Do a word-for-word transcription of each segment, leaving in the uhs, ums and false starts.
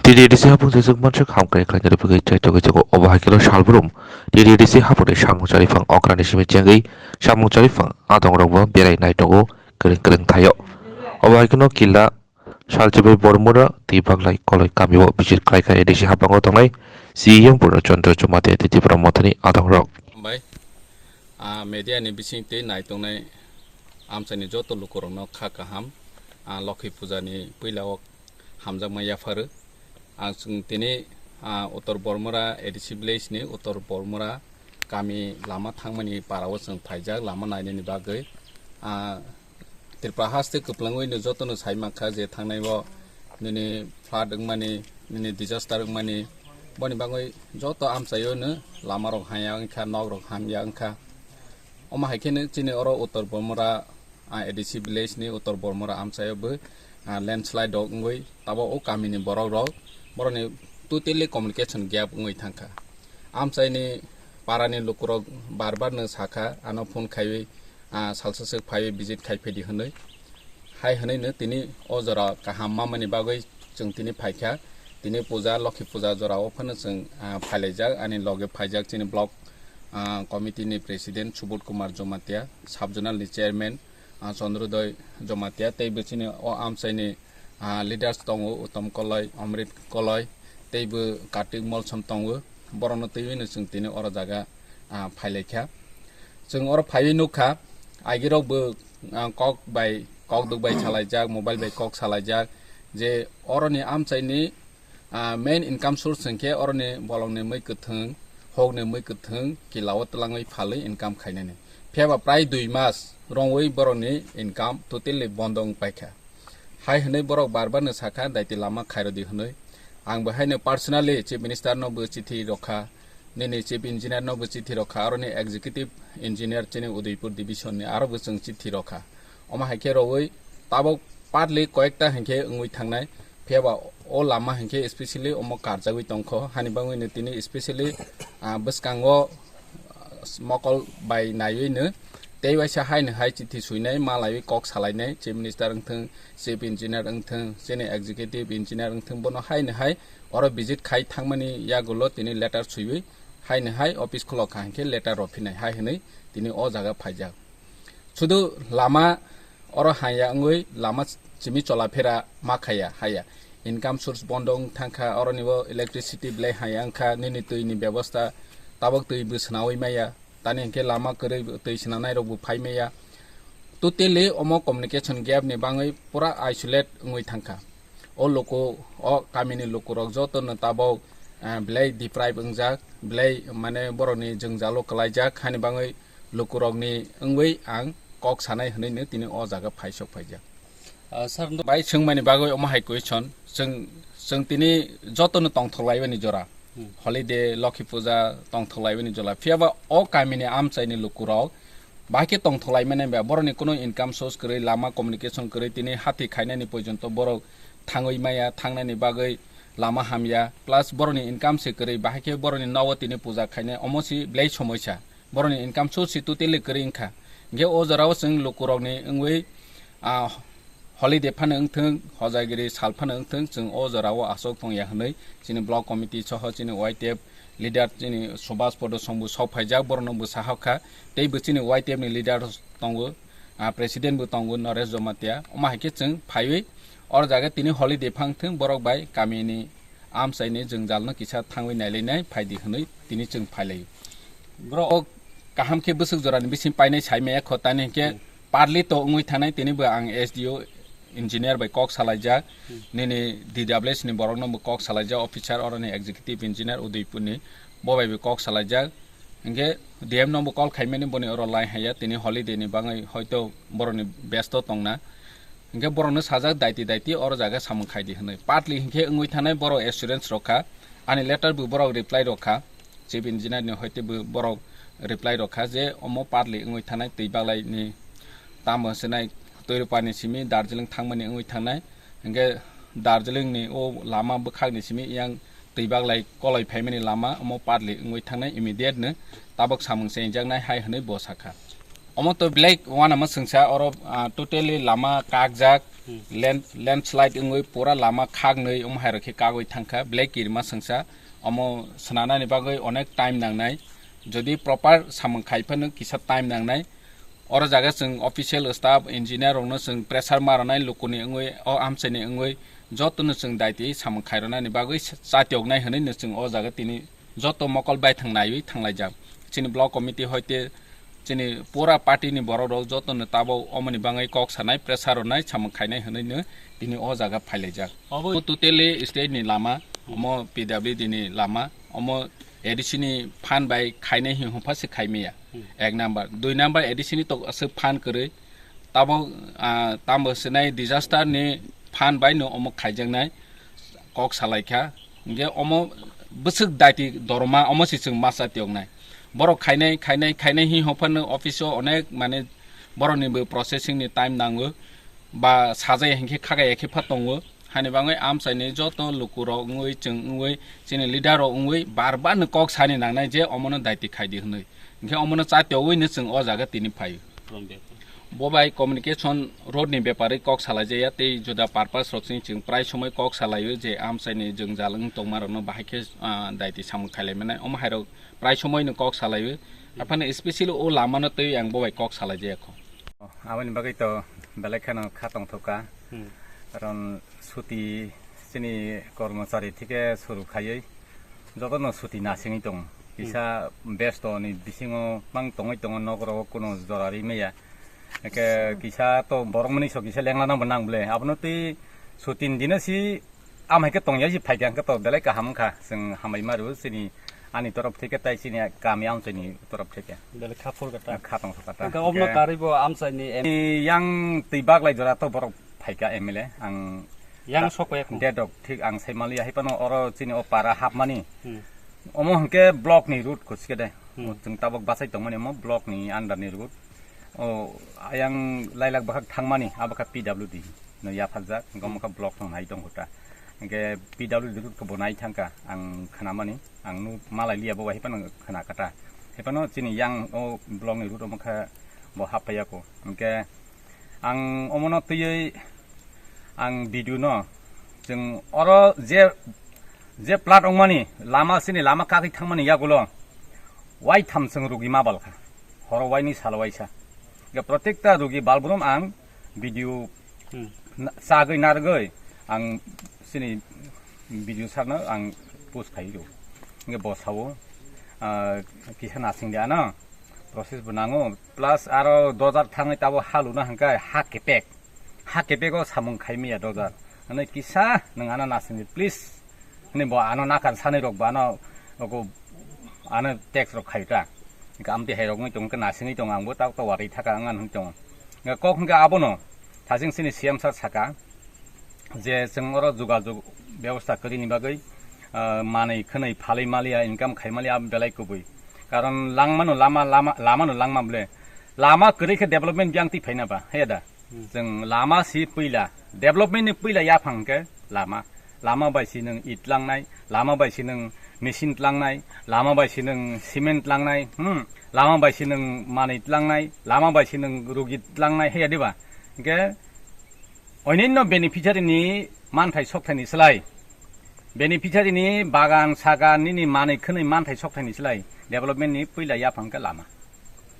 T D A D C hapung sesuk mansuk hamkrai khlaina rwbagwi chai tongwi jago. Obo hai kheno salbrum T D A D C hapungni samung chariphang okrani simi chengwi samung chariphang adongrokbo berai nai tongo, kwrwng kwrwng thaio. Obo hai kheno Killa, Salchibai, Bormura tei Baglai Koloi kamio visit khlai kha A D C haphango tongnai C E M Purna Chandra Jamatia tei Tipra Mothani adongrok. Hambai. Ah, media ni bising tei nai tongnai amchaini joto lukurokno kha kaham, ah, Lokhi Puja ni puila o hamjakma yapharu. Ang chwng tini, ah, Uttor Bormura A D C village ni Uttor Bormura kami lama thangmani para o chwng phaijak lama nainani bagwi. Ah, Tripura haste kwplwngwi no jotono sai mankha je thangnai o nini flood wngmani, nini disaster wngmani, boni bagwi joto amchaio no lama rok haya wngkha, nok rok hamya wngkha. Omo hai kheno chini oro Uttor Bormura, ah, A D C village ni Uttor Bormura amchaio bo, ah, landslide rok wngwi tabo o kamini borok rok borokni totally communication gap wngwi thangkha. Amchaini parani lukurok bar bar no sakha, ano phone khaiwi, ah, salsa swk phaiwi visit khai phedi hwnwi. Hai hwnwi no tini o jora kaham mamani bagwi chwng tini phaikha. Tini puja, Lokhi puja jora o phano chwng, ah, phailaijak, ani loge phaijak chini block, ah, committee ni president Subodh Kumar Jamatia, sub zonal ni chairman, ah, Chandrodoi Jamatia, tei bo chini o amchaini, ah, leaders tongo, Uttom Koloi, Amrit Koloi, tei bo Kartik Molsom tongo. Borokno twiwi no chwng tini oro jaga, ah, phailaikha. Chwng oro phaiwi nukha, agirok bo, ah, kok bai, kok duk bai salaijak, mobile bai kok salaijak, je oroni amchaini, ah, main income source hwnkhe oroni bolongni mui kwthwng, hokni mui kwthwng, Killa o twlangwi phalwi income khainani. Phiya ba prai dui mas rongwi borokni income totally bondo wng paikha. Hai hwnwi borok bar bar no sakha, daiti lama khairodi hwnwi. Ang bo haino personally Chief Minister no bo chithi rokha, nini Chief Engineer no bo chithi rokha, aroni Executive Engineer chini Udaipur Division ni aro bo chwng chithi rokha. Omo hai khe rowui tabok partly koyekta hinkhe wngwi thangnai, phiya ba o lama hinkhe specially omo karjagwi tongkho, hani bangwi no tini specially, ah, bwskango mokol bai naiwi no tei waisa haino hai chithi swinai, malaiwi kok salainai, Chief Minister wngthwng, Chief Engineer wngthwng, chini Executive Engineer wngthwng, bono haino hai oro visit khai thangmani yagulo tini letter swiwi haino hai office khulok kha hinkhe letter rw phinai hai hwnwi tini o jaga phaijak. Sudu lama oro haya wngwi lama simi cholaphera ma khaya haya. Income source bondo wng thangkha, oroni bo electricity belai haya wngkha, nini twi ni bebosta tabok twi bo swnawi maya, tani hinkhe lama kwrwi twi swnanai rok bo phai maya. Totally omo communication gap ni bangwi pura isolate wngwi thangkha. O luku, o kamini lukurok jotono tabok, ah, belai deprive wngjak, belai mane borokni jwngjalo kwlaijak, hani bangwi lukurokni wngwi ang kok sanai hwnwi no tini o jaga phaisok phaijak. Ah, sir, no- Bai swngmani bagwi omo hai question, chwng, chwng tini jotono tongthok laibani jora. Hmm. Holiday, Lokhi Puja tongthok laibani jora. Phiya ba o kamini amchaini lukurok bahai khe tongthok laimani ba borokni kuno income source kwrwi, lama communication kwrwi, tini hati khainani porjonto borok thangwi maya, thangnani bagwi lama hamya, plus borokni income se kwrwi, bahai khe borokni nogo tini puja khainai, omo si belai somoisa. Borokni income source si totally kwrwi wngkha. Hinkhe o jorao chwng lukurokni wngwi, ah, holiday phano wngthwng, hojagiri sal phano wngthwng, chwng o jorao aswk tongya hwnwi chini block committee soho chini Y T F leader chini Subhas Podo Songbu sok phaijak, borokno bwsa hokha. Tei bo chini Y T F ni leader tongo, ah, president bo tongo Naresh Jamatia. Omo hai khe chwng phaiwi oro jaga tini holiday phang thwng, borok bai kamini amchaini jwngjalno kisa thangwi nailainai phaidi hwnwi tini chwng phailaio. Bro, o kaham khe bwswk jorani bising painai sai maya kho, tani hinkhe Hmm. Partly to wngwi thanai, tini bo ang S D O engineer bai kok salaijak, Hmm. nini D W S ni borokno bo kok salaijak, officer oroni executive engineer Udaipur ni, bo bai bo kok salaijak. Hinkhe D M no bo call khaimani, boni oro line haya, tini holiday ni bagwi hoito borokni besto tongna. Hinkhe borokno sajak, daiti daiti oro jaga samung khaidi hwnwi. Partly hinkhe wngwi thanai borok assurance rokha, ani letter bo borok reply rokha, chief engineer ni hoite bo borok reply rokha je omo partly wngwi thanai twi baglaini tamo hwnsinai Toirupani simi Darjeeling thangmani wngwi thangnai. Hinkhe Darjeeling ni o lama bwkhakni simi yang twi baglai koloi phaimani lama omo partly wngwi thangnai, immediate no tabok samung chengjaknai hai hwnwi bo sakha. Omo to belai uanama swngsa, oro, ah, totally lama kakjak, Hmm. land, landslide wngwi pura lama khaknwi omo hairok khe kagwi thangkha, belai kirima swngsa. Omo swnanani bagwi onek time nangnai, jodi proper samung khai phano kisa time nangnai. Oro jaga chwng official staff, engineer rokno chwng pressure ma rwnai, lukuni wngwi, o amchaini wngwi jotono chwng daiti samung khai rwnani bagwi sa-, chatioknai hwnwi no chwng o jaga tini joto mokol bai thang naiwi thanglaijak. Chini block committee hoite chini pura party ni borok rok joto no tabok omoni bangwi kok sanai, pressure rwnai, samung khainai hwnwi no tini o jaga phailaijak. Obo totally state ni lama, omo P W D ni lama, omo A D C ni phan bai khainai hi hwnpha se khaimaya. Hmm. Ek number, dui number A D C ni tok aswk phan kwrwi. Tabok, ah, tamo swnai disaster ni phan bai no omo khaijaknai kok salaikha. Hingke omo bwswk daiti dorma omo se chwng masa tiyoknai. Borok khainai, khainai, khainai hi hwnphano office o onek mane borokni bo processing ni time nango. Ba sajai hinkhe khagaya khe pha tongo. Hani bangwi amchaini joto lukurok wngwi chwng wngwi chini leader rok wngwi bar bar no kok sani nangnai je omono daiti khaidi hwnwi. Hinkhe omono chatiyogwi no chwng o jaga tini phaio. Bo bai communication road ni bepari kok salaijaya tei juda purpose rok chini chwng prai somoi kok salaio je amchaini jwngjal wng tongma rokno bahai khe, ah, daiti samung khailai mannai. Omo hairok prai somoi no kok salaio. Aphano specially o lama no twi ang bo bai kok salaijaya kho. Aboni bagwi to belai kheno kha tongthokha. Hmm. Karon suti chini kormochari thike suru khaiwi jotono suti nasingwi tongo. Kisa besto ni bisingo mang tongwi tongo, nok rogo kuno jora ri maya. Eke kisa to borok mani so kisa lengla nang bo nang ble. Abono twi suti ni dino si am hai khe tongya si phai kha, hwnkhe to belai kaham wngkha. Chwng hambai ma rw chini ani torop thike tai chini kami amchai ni torop thike. Belai kha phur kha ta. Kha tong kha ta. Hwnkhe obno karwi bo amchai ni em- Yang twi baglai jora to borok phaikha M L A, ang yang ta-, sok pai khum. Dedok thik ang sai maliya, hai phano oro chini o para hapmani. Hmm. Omo hwnkhe block ni route ko sikede. Hmm. Chwng tabok bachai tongmani omo block ni under ni route. O ayang lailak bakhak thangmani, abo kha P W D no yapharjak, hwnkhe omo kha block no nai tongkho ta. Hwnkhe P W D route ko bo nai thangkha, ang khnamani, ang nu malai liya bo hai phano khna kha ta. Hai phano chini yang o block ni route omo kha bo hap phaiya ko. Hwnkhe ang omono twiwi ang video no chwng oro je, je plat ongmani lama sini lama kagwi thangmani yagulo waitham chwng rugi ma balkha, horo waini salo waisa. Ga protekta rugi balbrum ang video Hmm. na-, chagwi nargwi ang sini video sarno ang post khai rw. Hwnkhe bo sao, ah, kisa nasing de ano process bo nango, plus aro dojar thangwi tabo ha luna hwnkhe ha kepek, ha kepek o samung khai maya dojar. Ano kisa nwng ano nasing de please. Hwnwi bo ano nakan sanwi rok bo ano ogo ano tax rok khai ta. Hwnkhe amtwi hai rok wngwi tongo, hwnkhe nasingwi tongo, ang bo tak to warwi thaka wng ani wngwi tongo. Hwnkhe kok hwnkhe abono thasing sini C M sir saka je chwng oro jogajog bebosta kwrwini bagwi, ah, manwi khwnwi phalwi maliya, income khai maliya, abo belai kubui. Karon langmano lama, lama, lamano langma bole lama kwrwi khe development biyang twi phaina ba, he da? Hmm. Chwng lama si puila, development ni puila yaphang khe lama. Lama bai si nwng it tlangnai, lama bai si nwng machine tlangnai, lama bai si nwng cement tlangnai, hmm, lama bai si nwng manwi tlangnai, lama bai si nwng rugi tlangnai, he ya diba? Hwnkhe oinonno beneficiary ni manthai sokthai ni slai, beneficiary ni bagan sagan nini manwi khwnwi manthai sokthai ni slai development ni puila yaphang khe lama.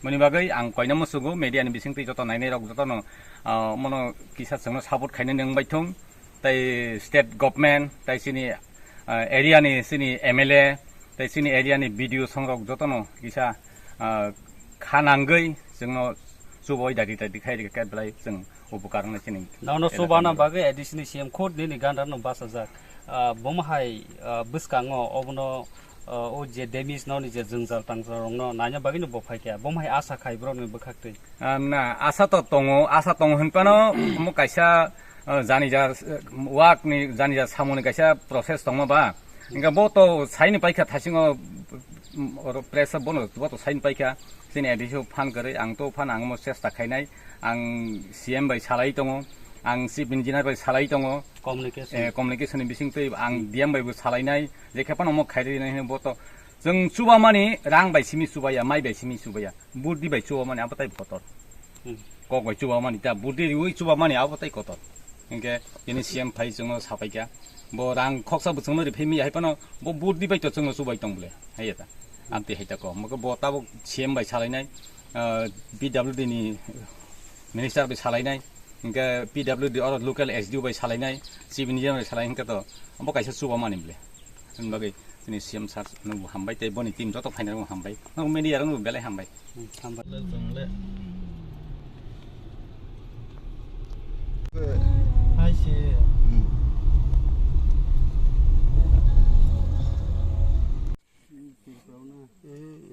Moni bagwi ang koina musugo media ni bisingtwi joto nainai rok jotono, ah, mono kisa chwngno support khainani wngbai thung. Tai state government, tai chini, ah, area ni chini M L A, tai chini area ni B D O songrok jotono kisa, ah, kha nangwi chwngno chubui dadi dadi khai rikha khe belai chwng upokar wngna chini. Nono elaka chubana ni bagwi A D C ni C M khud nini gandar no bachajak. Ah, bomo hai, ah, bwskango obono, ah, o je damage noni je jwngjal tangjal rokno naina bagwi no bo phaikha. Bomo hai asa khai borok ni bwkhak twi. Ah, na, asa to tongo, asa tongo hinphano omo kaisa, ah, janija, ah, wak ni janija samung ni kaisa process tongma ba. Hingke bo to saini paikha thasingo, mm, oro press bono bo to saini paikha. Chini A D C o phan kwrwi, ang to phan ang mo chesta khainai. Ang C M bai salai tongo, ang chief engineer bai salai tongo. Communication. Eh, communication ni bising twi ang D M bai bo salainai, je khe phano omo khairwi nai hino bo to Chwng chubamani rang bai simi chubaya, mai bai simi chubaya. Burdi bai chubamani abo tai kotor. Hmm. Kok bai chubamani ta burdi riui chubamani abo tai kotor. Hinkhe chini C M phai chwngno sapaikha. Bo rang khoksa bo chwngno riphai mi hai phano bo burdi bai to chwngno chubai tong bole. Hai ta. Amtwi hai ta ko. Moko bo tabuk C M bai salainai, ah, P W D ni minister bai salainai. Hinkhe P W D oro local S D O bai salainai, chief engineer bai salainai hinkhe to bo kaisa chubamani bole. Chwng bagwi chini C M sir nungbo hambai tei boni team joto phainai rokno hambai. Nang media rokno belai hambai. Hmm, hambai. Hai se. Hmm,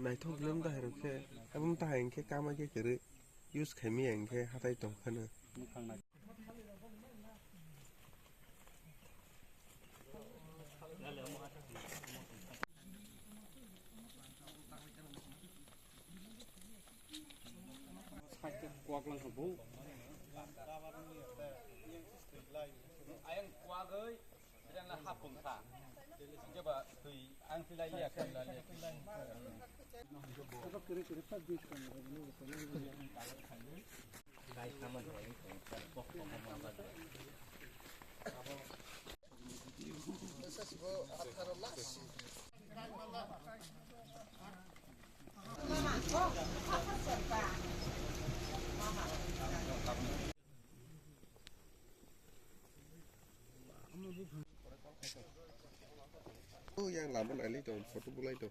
naithok le wng tahai rok khe, abo wng tahai hwn khe kama khe kwrwi use khaimaya hwn khe hatai tong phano. Ayang kuagwi, bidan la hapung kha. Jeba twi ang tilai ya kan la le. Oh, yang lama nai lai tong, photo bulai tong.